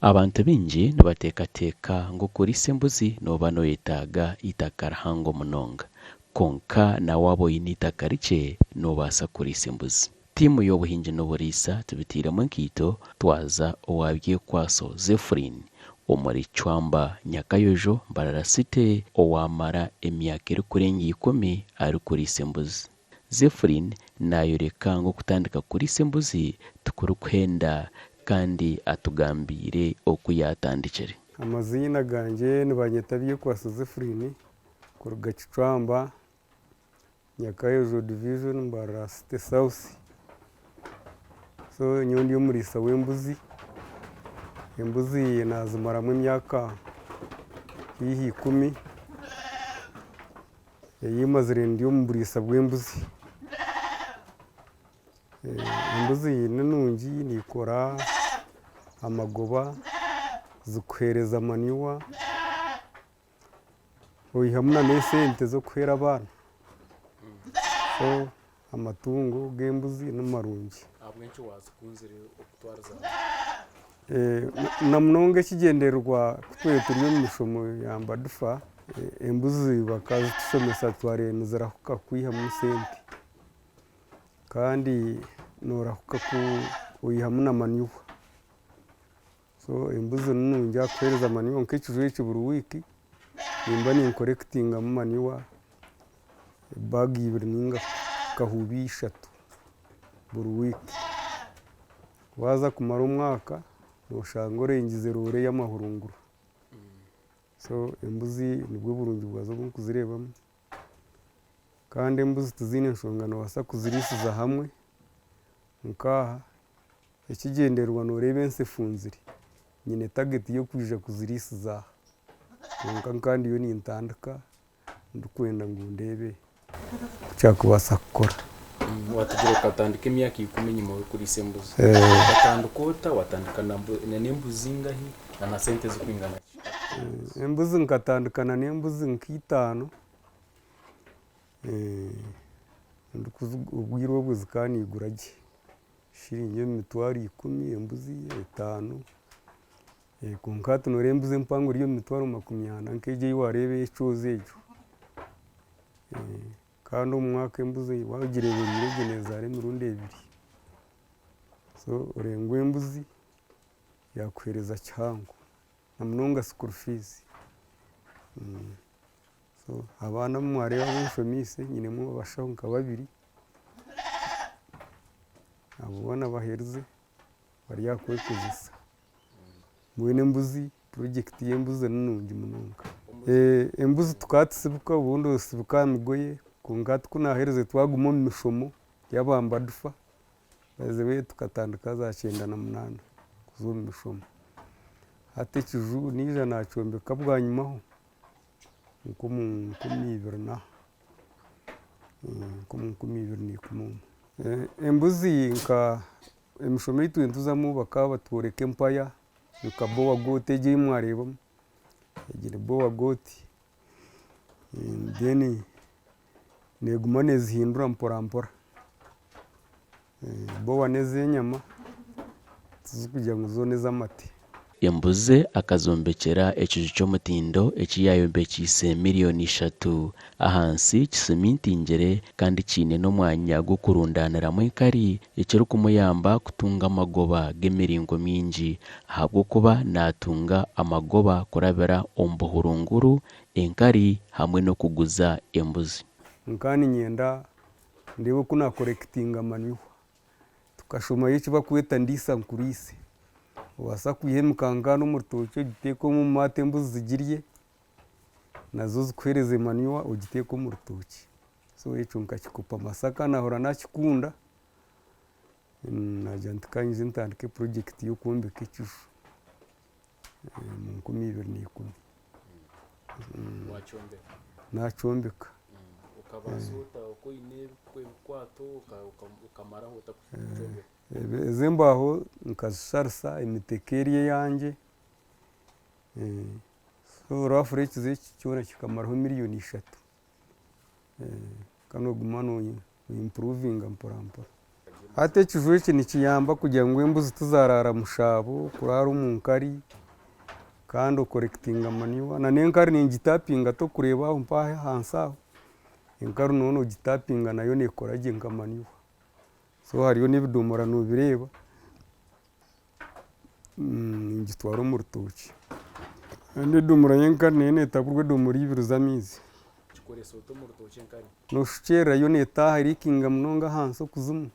Abantu baingi nibateekateeka ngu okuriisa embuzi nooba nooyetaaga eitaka rihango munonga. Kwonka na waaba oine eitaka rikye, noobaasa kuriisa embuzi. Tiimu y'obuhingi n'oburiisa tubiteiremu enkaito twaza owa Byekwaso Zephrine omuri Cwamba, Nyakayojo, Mbarara City owaamara emyaka erikurenga ikumi arikuriisa embuzi. Zephrine naayoreka ngu okutandika kuriisa embuzi tikurikuhenda kandi atugambiire oku yaatandikire. Amaziina gangye nibanyeta Byekwaso Zephrine kuruga Kicwamba, Nyakayojo division, Mbarara City South. So nyowe ndi omuriisa w'embuzi, embuzi naazimaramu emyaka haihi ikumi. Ei mazire ndi omu buriisa bw'embuzi. Embuzi ni nungi nikora amagoba, zikuheereza manure, oihamu na n'esente z'okuheera abaana. So amatungo g'embuzi ni marungi. Ahabw'enki waazikunzire okutwariza hamwe? Na munonga ekigyendererwa ku twaba turi omu mishomo ya mbadufa, embuzi bakazitushomesa twareeba nizirahuka kwihamu sente kandi noorahuka kwihamu na manure. So embuzi ni nungi aha kuheereza manure nk'ekiju eki buri wiiki nimba ninkorekitingamu manure baga ibiri ninga kahuubi ishatu buri wiiki. Waaza kumara omwaka noshanga orengize roore y'amahurunguru. So embuzi nibwo burungi bwazo obu ndikuzireebamu kandi embuzi tiziine nshonga noobaasa kuziriisiza hamwe nk'aha ekigyendererwa nooreeba ensi efunzire nyine tageti y'okwija kuziriisiza aha kwonka nka ndiyo nintandika Ndikwenda ngu ndeebe oku kyakubaasa kukora. Watugira okatandika emyaka ikumi enyima orikuriisa embuzi. Okatandika ota? Watandika n'embuzi ingahi na na sente zirikwingana ki? Embuzi nkatandika na n'embuzi nka itaano, obwire obwo zikaba nigura gye, shiringi emitwaro ikumi embuzi etaano. Kwonka hati nooreeba embuzi empango eri omu mitwaro makumi ana nk'egyo ei waareeba ey'ekyozi egyo. Kandi omu mwaka embuzi waaba ogireebereire gye neezaara emirundi ebiri. So oreeba ngu embuzi yaakuheereza kihango na munonga school fees. So abaana abu mwareeba abu nshomiise nyinemu abashaho nka babiri, abo boona baherize bari aha kwekozesa. Mbwenu embuzi, purojekiti y'embuzi ni nungi munonga. Embuzi tukaba tusibuka obundi osibuka aha migoye kwonka hati ku naaherize twaguma omu mishomo y'aba mbadufa, by the way tukatandika za kyenda na munaana kuza omu mishomo. Hati ekiju naija naakyombeka bwanyimaho nk'omu nkumi ibiri na, nk'omu nkumi ibiri na ikumi omwo. Embuzi nka Emishomo ei twine tuzamu bakaba batworeka empaya nka bowa gooti egi ei mwareebamu, egi ni bowa gooti then neeguma neezihindura mpora mpora. Bowa n'ez'enyama tizirikugira ngu zo n'ez'amate. Embuzi akazombekyera ekiju ky'omutindo eki yaayombekiise miriyoni ishatu. Ahansi kisimintingire kandi kiine n'omwanya gw'okurundaaniramu enkari ekirikumuyamba kutunga amagoba g'emiringo mingi ahabw'okuba naatunga amagoba kurabira omu buhurunguru, enkari hamwe n'okuguza embuzi. Nkaba niinyenda ndeebe oku naakorekitinga manure. Tukashomayo eki barikweta ndiisa nkuriise. Noobaasa kwiha emikankaana omu rutookye ogiteeke omu maate embuzi zigirye, nazo zikuheereze manure ogiteeke omu rutookye. So ekyo nkakikopa Masaka naahurira naakikunda, naagira nti kanyije ntandike purojekiti y'okwombeka ekiju omu 2010. Wakyombeka? Naakyombeka. Okabaasa ota oku oine ebikwato okamaraho ota kukyombeka? Ezi embaaho nkazisharisa emiti eka eri eyangye, so roughly ekiju eki kyona kikamaraho miriyoni ishatu. Kandi oguma no impuruvinga mpora mpora. Hati ekiju eki nikiyamba kugira ngu embuzi tizaraara mushaabo, kuraara omu nkari kandi okorekitinga manure na n'enkari ningitapinga tokureeba aho mpaho ahansi aho, enkari noba nogitapinga nayo nekora gye nka manure. So hariyo n'ebidomora nobireeba, ningitwara omu rutookye. Kandi edomora y'enkari nayo netaburwa edomora ibiri z'amaizi. Ogikoresa ota omu rutookye enkari? Nooshukyerera yo neetaaha eriikinga munonga ahansi okuzimu.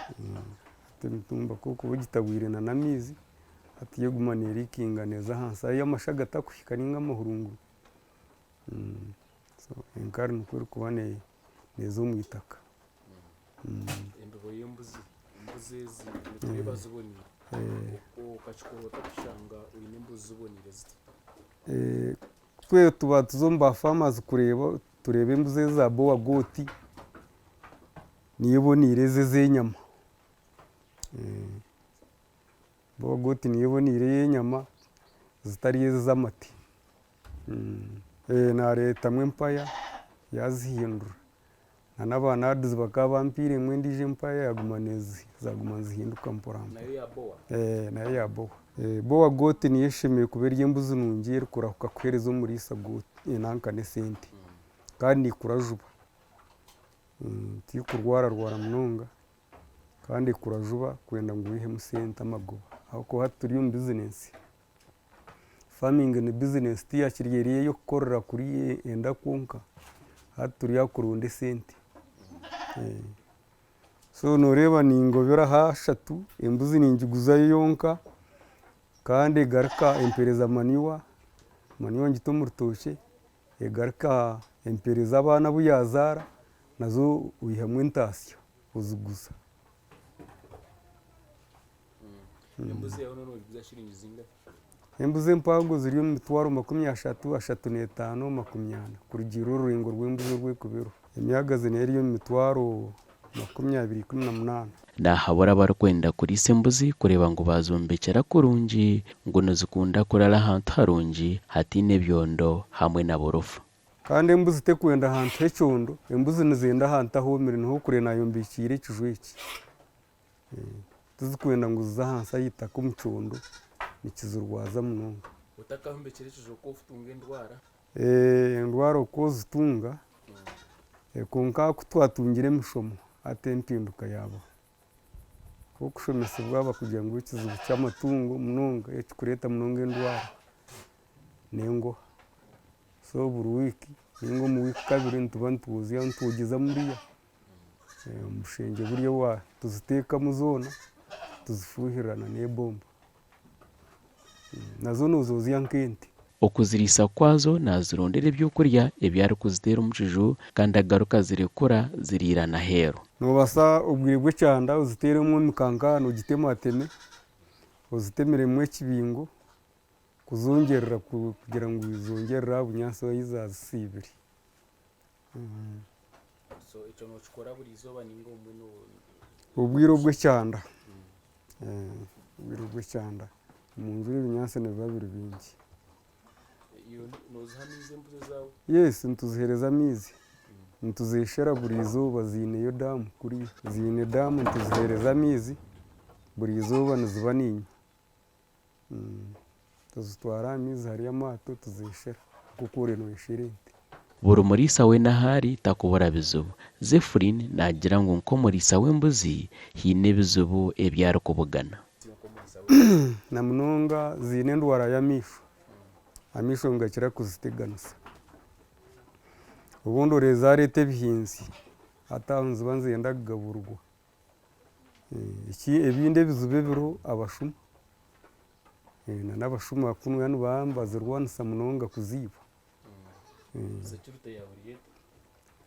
Hati emitumba ku orikuba ogitabwire na n'amaizi, hati yo eguma neeriikinga neeza ahansi ahu amasha gatakuhika nainga amahurunguru. So enkari nikwo erikuba neeza omu itaka. Embibo y'embuzi, embuzi ezi nitureeba ziboniire. Okakikora ota kushanga oine embuzi ziboniire ziti? Twe tuba tuza omu ba farmers kureeba tureeba embuzi eza boer goat niyo eboneire ezi ez'enyama. Boer goat niyo eboneire ey'enyama zitari ezi ez'amate. Naareetamu empaya yaazihindura na n'aba naaduzi bakaba bampaire emwe endiijo empaya yaaguma zaaguma nizihinduka mpora mpora. Nayo ya boer? Nayo ya boer. Boer goat niyo eshemereire kuba eri embuzi nungi erikurahuka kuheereza omuriisa nanka n'esente kandi neekura juba, terikurwararwara munonga kandi ekura juba kwenda ngu oihemu sente amagoba ahabw'okuba hati turi omu bizinesi. Farming ni bizinesi tiyakiri eri ey'okukorera kuriya enda kwonka, hati turi aha kuronda esente. So noreeba ningobera aha ashatu, embuzi ningiguzayo yonka kandi egaruka empereza manure, manure ngita omu rutookye, egaruka empereza abaana abu yazaara nazo oihamu entaasya oziguza. Embuzi yawe noogiguza shiringi zingahi? Embuzi empango ziri omu mitwaro 30, 35, 40 kurugiirira orurengo rw'embuzi oru erikuba eriho. Emyagazi nayo eri omu mitwaro 20, 18. Naahabura abarikwenda kuriisa embuzi kureeba ngu baazombekyera kurungi ngu nizikunda kurara ahantu harungi hataine byondo hamwe na burofa. Kandi embuzi tekwenda ahantu h'ekyondo, embuzi nizenda ahantu ahoomire niho orikureeba naayombekiire ekiju eki. Tizikwenda ngu zize ahansi aha itaka omu kyondo nikizirwaza munonga. Otakahombekire ekiju okwo ofutunga endwara? Endwara okwo ozitunga kwonka ku twatungire emishomo hati empinduka yaabaho. Ku orikushomesibwa bakugira ngu ekizibu ky'amatungo munonga ekirikureeta munonga endwara n'engoha. So buri wiiki ninga omu wiiki kabiri nituba nitwozya nitwogyeza muriya. Omu bushengye buri owa tuziteekamu zoona tuzifuuhirira na n'ebomba. Nazo noozozya nk'ente. Okuziriisa kwazo naazirondera eby'okurya ebi arikuziteera omu kiju kandi agaruka azirekura ziriira n'aheeru. Noobaasa obwire bw'ekyanda oziteeremu emikankaana ogitemateme, ozitemeremu ekibingo kuzongyerera kugira ngu zongyerere aha bunyaatsi ahu zaazisiibire. So ekyo nokikora buri izooba ninga obumwe no. Obwire obw'ekyanda, obwire obw'ekyanda omu njura ebinyaatsi nibiba biri bingi. Iwe noziha amaizi embuzi ezaawe? Yes, nituziheereza amaizi, nituzeeshera buri izooba ziineyo daamu kuriya, ziine daamu nituziheereza amaizi buri izooba niziba niinywa. Tuzitwara aha maizi hariyo amaato tuzeeshera nk'oku oriyo nooyeshera ente. Buri muriisa weena ahu ari takubura bizibu. Zephyrine naagira ngu nk'omuriisa w'embuzi haine ebizibu ebi arikubugana. Na munonga ziine endwara y'amaisho, amaisho nigakira kuziteganisa. Obundi oreeba zareeta ebihinzi hati aho niziba nizenda kugaburirwa. Ebindi ebizibu ebiriho abashuma n'abashuma kunu nibaba nibazirwanisa munonga kuziiba.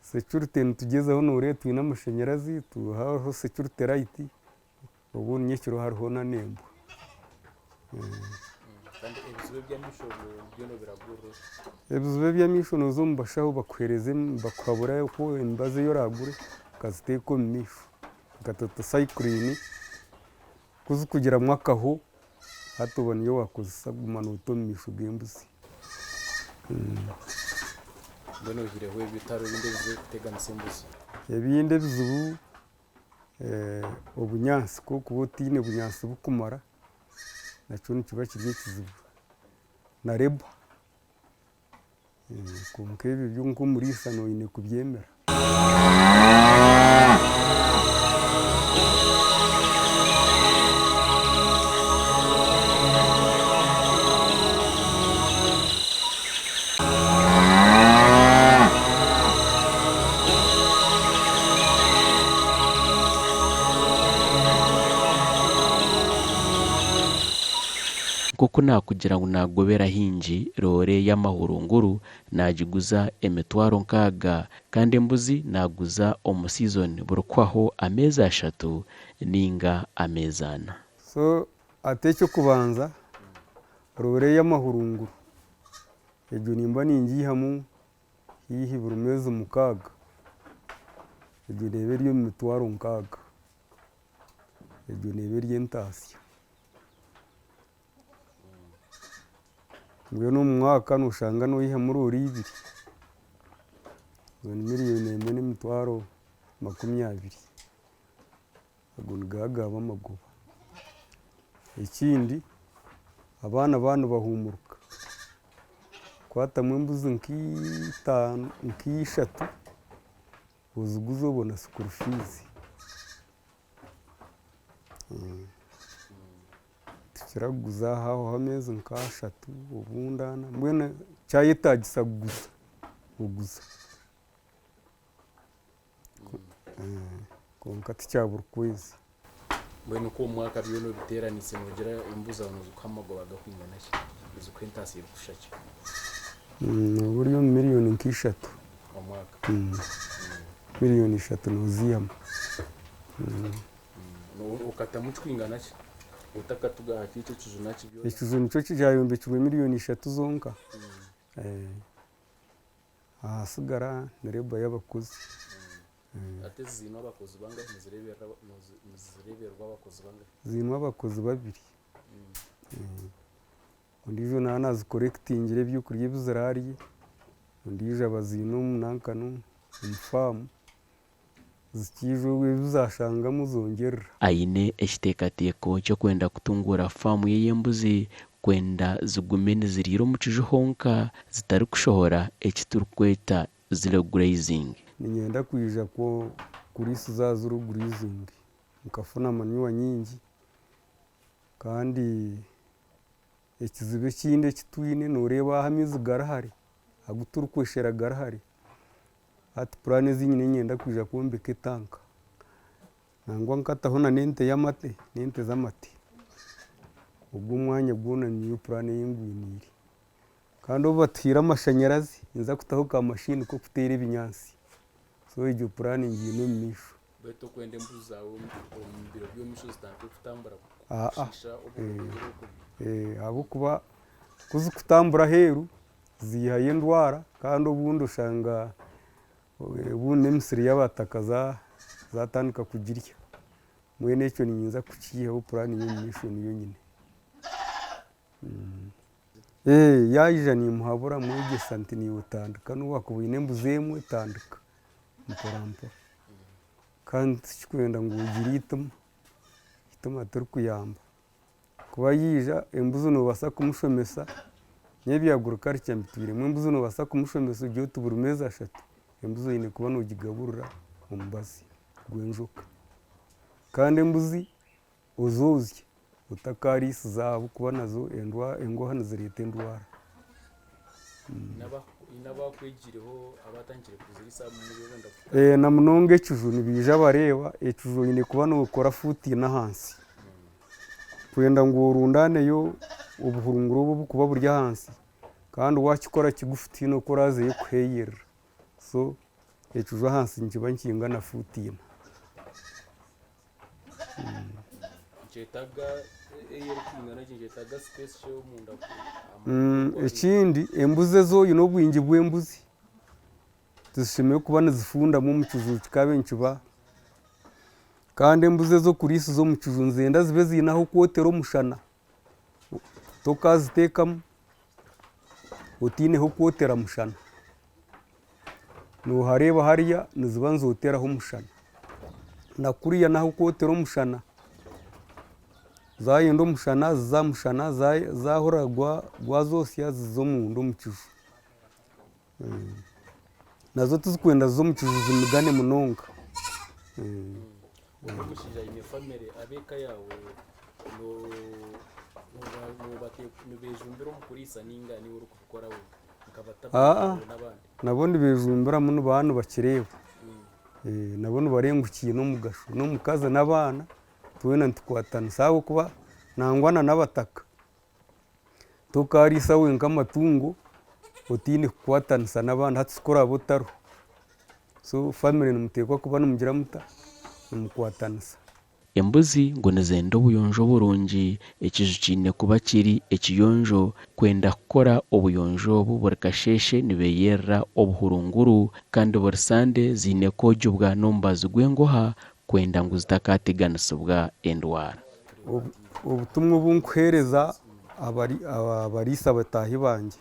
Security nitugyezaho nooreeba twine amashanyarazi, hariho security light, obundi nyekiro hariho n'embwa. Ebizibu eby'amaisho nooza omu bashaho bakuheereza bakuhabura oku emibazi ei oraagure okaziteeka omu maisho nka tetracycline ku zikugiramu akaho hati oba niyo waakozesa kuguma noota omu maisho g'embuzi. Ebindi ebizibu. Obunyaatsi ku orikuba otaine bunyaatsi burikumara nakyo nikiba kiri ekizibu na labour kwonka ebyo byo nk'omuriisa noine kubyemera. Nk'oku naakugira ngu naagobera haingi loore y'amahurunguru naagiguza emitwaro nkaaga kandi embuzi naaguza omu sizoni buri kuhwaho ameezi ashatu nainga ameezi ana. So hati eky'okubanza loore y'amahurunguru Egyo nimba ningiihamu haihi buri meezi mukaaga, egyo neeba eri omu mitwaro nkaaga, egyo neeba eri entaasya. Mbwenu omu mwaka noshanga noihamu roore ibiri, ezo ni miriyoni emwe n'emitwaro makumyabiri, ago nigaba gaba amagoba. Ekindi abaana baaba nibahuumuruka, kwatamu embuzi nk'itaano nk'ishatu oziguze obone school fees. Nitukira kuguza hahwaho ameezi nk'ashatu obundi ana mbwenu kyayetaagisa kuguza, oguza. Kwonka ti kya buri kwezi. Mbwenu ku omu mwaka byona obiteeraniise noogira embuzi aho nozikuha amagoba garikwingana ki? Nozikuha entaasya erikushusha ki? Nooba ori omu miriyoni nk'ishatu. Omu mwaka? Miriyoni ishatu nooziihamu. Okatamu kikwingana ki? Otakatuga aha ki ekyo ekiju naki byona? Ekiju nikyo kyayombekirwe miriyoni ishatu zonka. Ahasigara ni labour y'abakozi. Hati ezi ziine abakozi bangahi nizireebererwa abakozi bangahi? Ziine abakozi babiri. Ondiijo naaba naazikorekitingira ebyokurya ebi ziraarye, ondiijo aba aziine omu nankanu omu faamu, zikiija ebi zaashangamu zongyerera. Aine ekiteekateeko ky'okwenda kutunguura faamu ye y'embuzi kwenda zigume niziriira omu kiju honka zitarikushohora eki turikweta zero grazing. Niinyenda kwija kuriisiza aha zero grazing nkafuna manure nyingi kandi ekizibu ekindi eki twine nooreeba aha amaizi gari hare, agu turikweshera gari hare. Hati puraani ezi nyine niinyenda kwija kwombeka etanka nangwa nkataho na n'ente y'amate, n'ente z'amate. Ogwo omwanya gwona niyo puraani ei ngwiniire. Kandi obu batuhaire amashanyarazi ninza kutaho ka mashini k'okuteera ebinyaatsi. So egyo puraani ngiine omu maisho. Beitu okwenda embuzi zaawe omu biro by'omu maisho zitandike kutambura Aa, kushiisha obuhungiro kubi? Ahabw'okuba ku zikutambura aheeru ziihayo endwara kandi obundi oshanga obundi n'emisiri y'abataka zatandika kugirya. Mbwenu ekyo niinyija kukiihaho puraani y'omu maisho niyo nyine. Yaija niimuhabura mwegyesa nti naiwe tandika n'obu waakuba oine embuzi emwe tandika mpora mpora. Kandi tikirikwenda ngu ogire eitima, eitima tirikuyamba. Kuba yaija embuzi noobaasa kumushomesa, nyowe ebya agriculture mbitwiremu, embuzi noobaasa kumushomesa ogire oti buri meezi ashatu embuzi oine kuba noogigaburira omubazi gw'enjoka. Kandi embuzi ozoozye otakariisiza ahabw'okuba nazo engoha nizireeta endwara. Na munonga ekiju nibaija bareeba ekiju oine kuba nookora fuuti ina ahansi kwenda ngu orundaneyo obuhurunguru obu oburikuba buri ahansi kandi waakikora kigufu tihaine oku oraazeyo kuheeyerera so ekiju ahansi nikiba nikingana fuuti ina. Ekindi embuzi ezi oine obwingi bw'embuzi tizishemereire kuba nizifundamu omu kiju kikaba nikiba kandi embuzi ez'okuriisiza omu kiju nizenda zibe ziine ah'okwotera omushana tokaziteekamu otaine h'okwotera mushana, noohareeba hariya niziba nizooteraho omushana. Na kuriya n'ahokwotera omushana, zaayenda omushana ziza aha mushana, zaahurira gwazoosya ziza omunda omu kiju. Nazo tizikwenda zize omu kiju zimigane munonga. Ori omushaija aine famire, ab'eka yaawe nibejumbira omu kuriisa nainga niiwe orikubikora wenka nka batabani baawe n'abandi? Nabo nibejumbiramu nibaba nibakireeba. Nabo nibareeba ngu kiine omugasho. N'omukazi n'abaana twena nitukwatanisa ahabw'okuba nangwa na n'abataka tokaariisa wenka amatungo otaine kukwatanisa n'abandi hati ku oraabe otariho. So family nimuteekwa kuba nimugira muta? Nimukwatanisa. Embuzi ngu nizenda obuyonjo burungi, ekiju kiine kuba kiri ekiyonjo. Kwenda kukora obuyonjo obu buri kasheeshe nibeyerera obuhurunguru kandi buri Sande ziine kwogibwa n'omubazi gw'engoha kwenda ngu zitakateganisibwa endwara. Obutumwa obu nkuheereza abariisa bataahi bangye,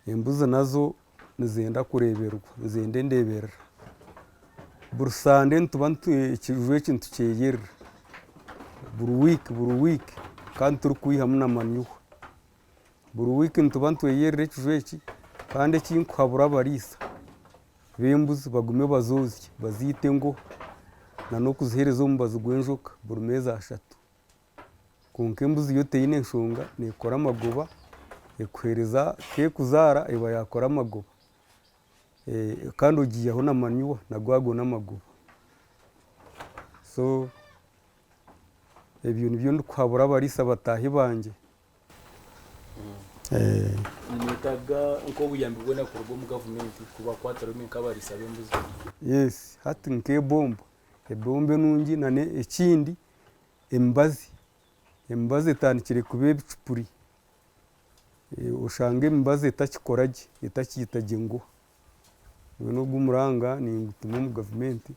embuzi nazo nizenda kureeberwa, nizenda endeeberera. Buri sande nituba ekiju eki nitukyeyerera, buri wiiki buri wiiki kandi turikwihamu na manure. Buri wiiki nituba nitweyerera ekiju eki kandi eki nkuhabura abariisa b'embuzi bagume bazoozye baziite engoha na n'okuziheereza omubazi gw'enjoka buri meezi ashatu. Kwonka embuzi yo teine nshonga neekora amagoba ekuheereza k'ekuzaara eba yaakora amagoba kandi ogiihaho na manure nago ago n'amagoba. So ebyo nibyo ndikuhabura abariisa bataahi bangye. Nimwetaaga nk'obuyambi bwona kuruga omu gavumenti kubakwatiraho imwe nk'abariisa b'embuzi? Yes, hati nk'ebomba, ebomba enungi na n'ekindi emibazi, emibazi etandikire kuba ebicupuri, oshange emibazi etakikora gye, etakiita gye nguha. Mbwenu ogu omuranga ningutuma omu gavumenti,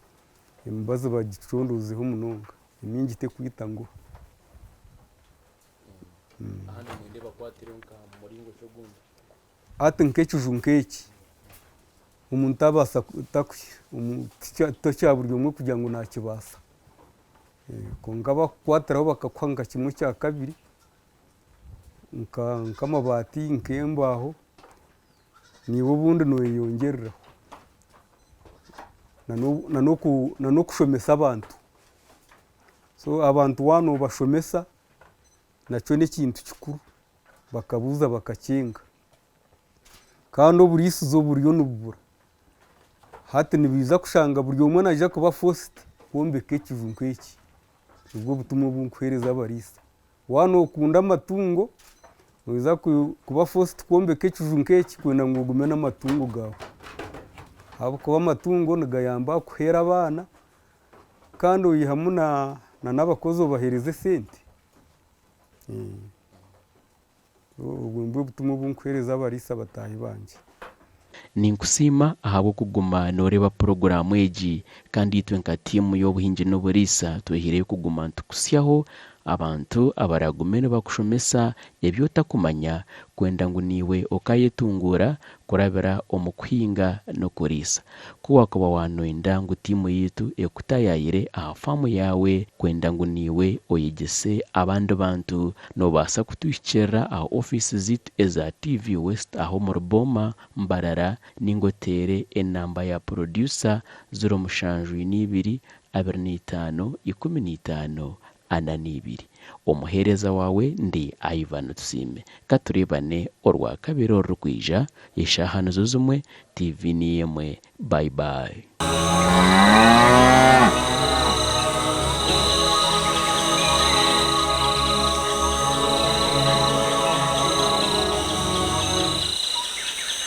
emibazi bagicondoozeho munonga, emingi tekwita nguha. Ahandi mwende bakwatireho nka mu muringo ki ogundi? Hati nk'ekiju nk'eki, omuntu tabaasa tikya buri omwe kugira ngu nakibaasa. Kwonka bakukwatiraho bakakuha nka kimwe kya kabiri, nk'amabaati, nk'embaaho, naiwe obundi noyeyongyereraho. Na n'okushomesa abantu. So abantu waaba nobashomesa nakyo n'ekintu kikuru bakabuuza bakakyenga. Kandi oburiisizo buriyo nibubura. Hati nibaija kushanga buri omwe naija kuba forced kwombeka ekiju nk'eki. Nibwo butumwa obu nkuheereza abariisa. Waaba nookunda amatungo, noija kuba forced kwombeka ekiju nk'eki kwenda ngu ogume n'amatungo gaawe. Ahabw'okuba amatungo nigayamba kuheera abaana kandi oihamu na n'abakozi obaheereza esente. Obwo nibwo butumwa obu nkuheereza abariisa bataahi bangye. Ninkusiima ahabw'okuguma nooreeba puroguraamu egi kandi itwe nka tiimu y'obuhingi n'oburiisa twehireyo kuguma nitukutsyaho abantu abaragume nibakushomesa ebi otakumanya kwenda ngu naiwe okayetunguura kurabira omu kuhinga n'okuriisa. Ku waakuba waanoyenda ngu tiimu yaitu ekutayaayire aha faamu yaawe kwenda ngu naiwe oyegyese abandi bantu, noobaasa kutuhikirira aha ofiisi zaitu eza TV West aha omuri Booma, Mbarara nainga oteere enamba ya porodyusa ziro mushanju n'eibiri 25 15 42. Omuheereza waawe ndi Ivan Tusiime. Ka tureebane Orwakabiri orurikwija, eshaaha nizo zimwe, TV niyo emwe. Bye bye.